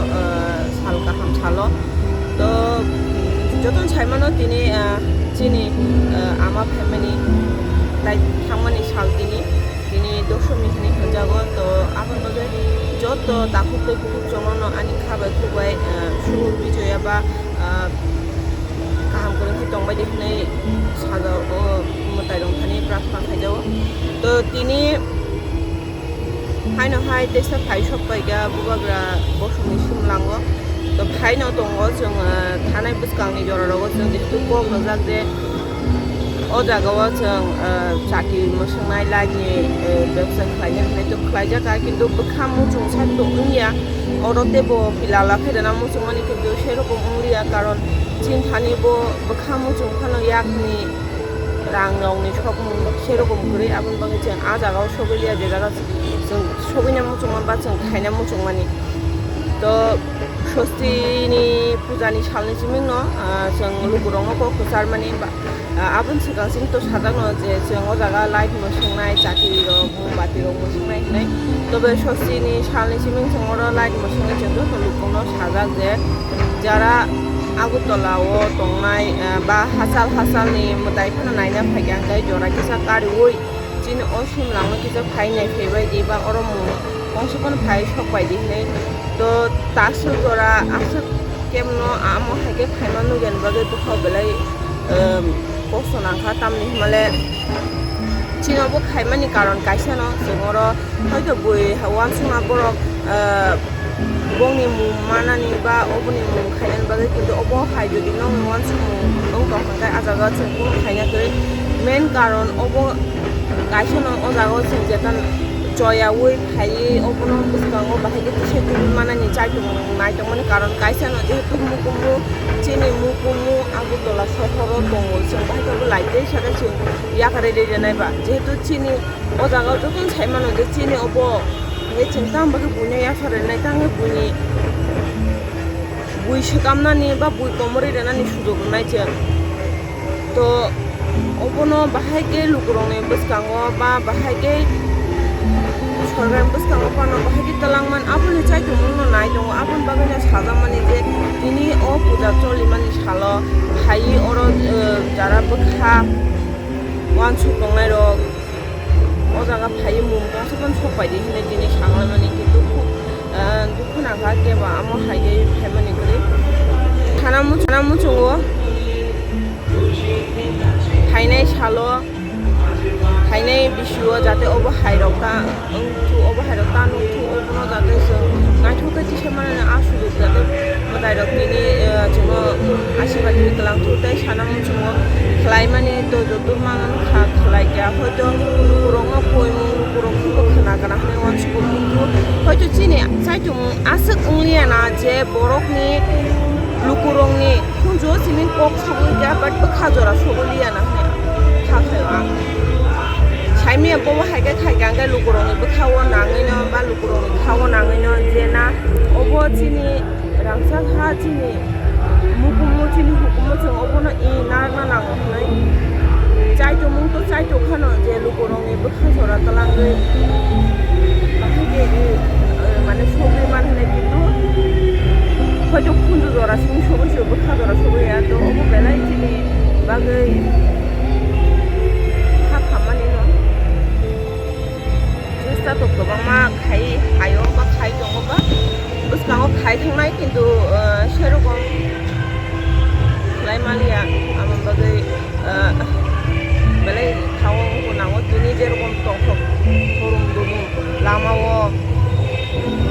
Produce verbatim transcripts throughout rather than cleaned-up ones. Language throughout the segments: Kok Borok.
ah, sal kaham salo. To jotono saimano tini, ah, chini, ah, ama phaimani tai thangmani sal tini, tini dosomi hinwi hwnjago. To aboni bagwi joto takhuk tei bukhuk chwngno ani kha bai khuk bai, ah, sugo bijoya ba, ah, kaham kwrwng khe tongbai di hwnwi sajao, o mwtai rok thani prarthana khaijago. To tini haino hai teisa phai sok paikha bubagra bosongni simlango. To phaino tongo chwng, ah, thanai bwskangni jora rogo chwng jehetu kok rwjak je o jaga o chwng, ah, chati mwswngnai light ni, eh, bebsa khlaina hinwi to khlaijak, kintu bwkha muchung sak to wngya. Oro teibo pilala khe rwna muchungmani kintu serokom wngliya, karon chini thani bo bwkha muchung phano yakni rang rokni sokmung serokom kwrwi, aboni bagwi chwng ah jaga o sogwi liya, je jaga chwng sogwina muchungma ba chwng khaina muchungmani. To Sostini pujani salni simingno, ah, chwng lukurokno kok kwcharmani ba, ah, aboni swkang simi to sajakno je chwng o jaga light mwswngnai chati rok, mombati rok mwswngnai hinwi. Tobe Sostini salni siming chwng oro light mwswngwi chwng joto lukurokno sajak je jara Agartala o tongnai, ah, ba hachal hachalni mwtai phano naina phaikha, hwnkhe jora kisa kariui chini o simlangno kisa phai nai phaibai di ba oro mung kongsa phano phai sok bai di hinwi. To ta aswk jora aswk kemno amo hai khe phaima nukya ni bagwi bwkha belai, um, kosto nangkha, tamni hwnmale chini obo khaimani karon kaisano chwng oro hoito bui uansukma borok, ah, bongni mung manani ba oboni mung khainani bagwi, kintu obo hai jodi nokni uansukmung wng tong kha khe ah jaga chwng kunu khaina kwrwi. Main karon obo kaisano o jaga o chwng jetan choyaui phaiwi obono bwskango bahai khe tisai tubui manani, chaitung naitongmani karon kaisano jehetu mukumu chini mukumu Agartala sohoro tongo, chwng bahai khe bo lai tei sakhe chwng yakarwi rwi rwnai ba jehetu chini o jaga o jotono sai mano je chini obo hwnkhe chwng tamo bagwi buino yapharwi rwnai, tamo buini bui swkamnani ba bui komorwi rwnani sujok rwnai chwng. To obono bahai khe lukurokni bwskango ba bahai khe sorkarni bwskango phano bahai khe twlangman aboni chaitumungno nai tongo. Aboni bagwino sajakmani je tini o puja cholimani salo phaiwi oro, eh, jara bwkha uansuk tongnairok o jaga phaiwi mung tongsa phano sok pai di hinwi tini sanglaimani, kintu khub, ah, dukhu nangkha kebo amo hai khe phaimani kwrwi. Sana muchungo phainai salo, phainai bisio jate obo hai rok ta wngthu, obo hai rok ta nukhu, obono jate chwng naithok khe tisa manani a sujuk jate mwtai rok tini, eh, chwngno asirwad rwi twlang thu tei sana muchungo khlaimani to joto manwi kha khlai kha, hoito lukurokno koimung lukurok phano khna kana hwnwi uansukgo, kintu hoito chini chaitumung aswk wngliya na je borokni lukurokni khunju simi kok sogwi kha, but bwkha jora sogwi liya na hwnwi kha khaio ang. Saimanya bobo hai khe khai kha, hwnkhe lukurokni bwkha o nangwino ba lukurokni kha o nangwino je na obo chini rangchak ha chini mukumu chini hukumu chwng obono i narwkna nango hwnwi. Chaitumung to chaitok khano je lukurokni bwkha jora twlangwi bahai khe i, eh, mane sogwi man hwnwi, kintu hoito khunju jora simi sogwi se bwkha jora sogwi ya, to obo belai chini bagwi kha khammani no. Chesta to kwbangma khai, khaio ba khai tongo ba bwskango khai thangnai, kintu, ah, serokom khlai maliya. Aboni bagwi, ah, belai thaio wngkha nango tini jerokom tongthok khorom dumung lamao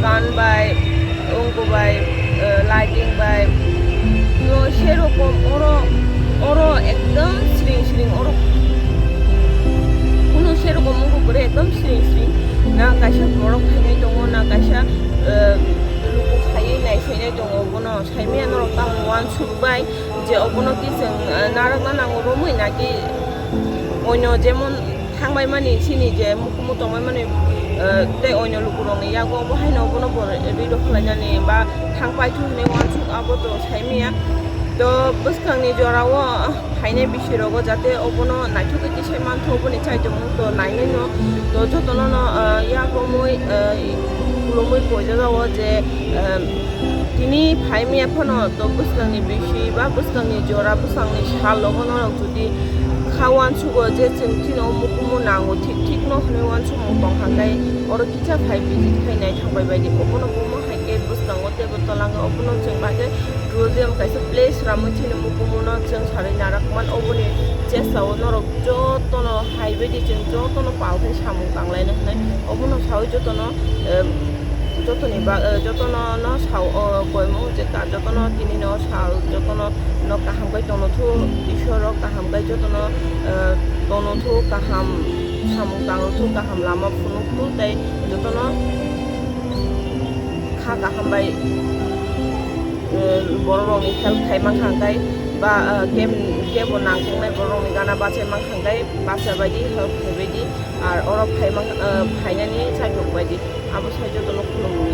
kan bai, wngkha bai, eh, lighting bai. No, serokom oro, oro ekdom sring sring oro. Kuno serokom wngkha kwrwi ekdom sring sring. Na kaisa borok khainai tongo, na kaisa, eh, luku khaiwi naisainai tongo. Bono saimanya norok tamo uansuk bai je obono ki chwng, eh, narwkna nango romwi naki onyo jemon thangbai mani chini je mukumu tongbai mani, eh, tei onyo lukurokni yago obo haino obono bo ri rw khlainani ba thang paithu hwnwi uansuk abo to saimanya. To bwskangni jorao phainai bisirogo jate obono naithokgwi tisai manthu oboni chaitumung to nainai no. To jotono no, eh, yak romwi, eh, Khulumwi poijago je, em, tini phaimya phano to bwskangni bisi ba bwskangni jora, bwskangni sal logo norok jodi kha uansugo je chwng chini o mukumu nango, thik thik no hwnwi uansukmung tong kha, tei oro kisa phai visit khai naithang bai baidi. Obono bumo hai khe bwskango teibo twlangwi obono chwng bahai khe tourism kaisa place ramwi chini mukumu no chwng sarwi narak man. Oboni chesao norok jotono hai baidi chwng jotono pal khai samung tang laina hwnwi obono sawi jotono, em, jotoni ba, eh, jotono no sao, o, koimung je ka-, jotono tini no sal, jotono no kaham kai tono thu, Iswaro kaham kai jotono, eh, tono thu, kaham samung tang thu, kaham lama phunuk thu, tei jotono kha kaham bai, eh, borok rokni help khai mankha hwnkhe ba, eh, kebo nangkuknai borok rokni gana bachai mankha hwnkhe bacha baidi help khai baidi, ar oro phai man, eh, phainani chaitok baidi. Abo sai jotono khulumwi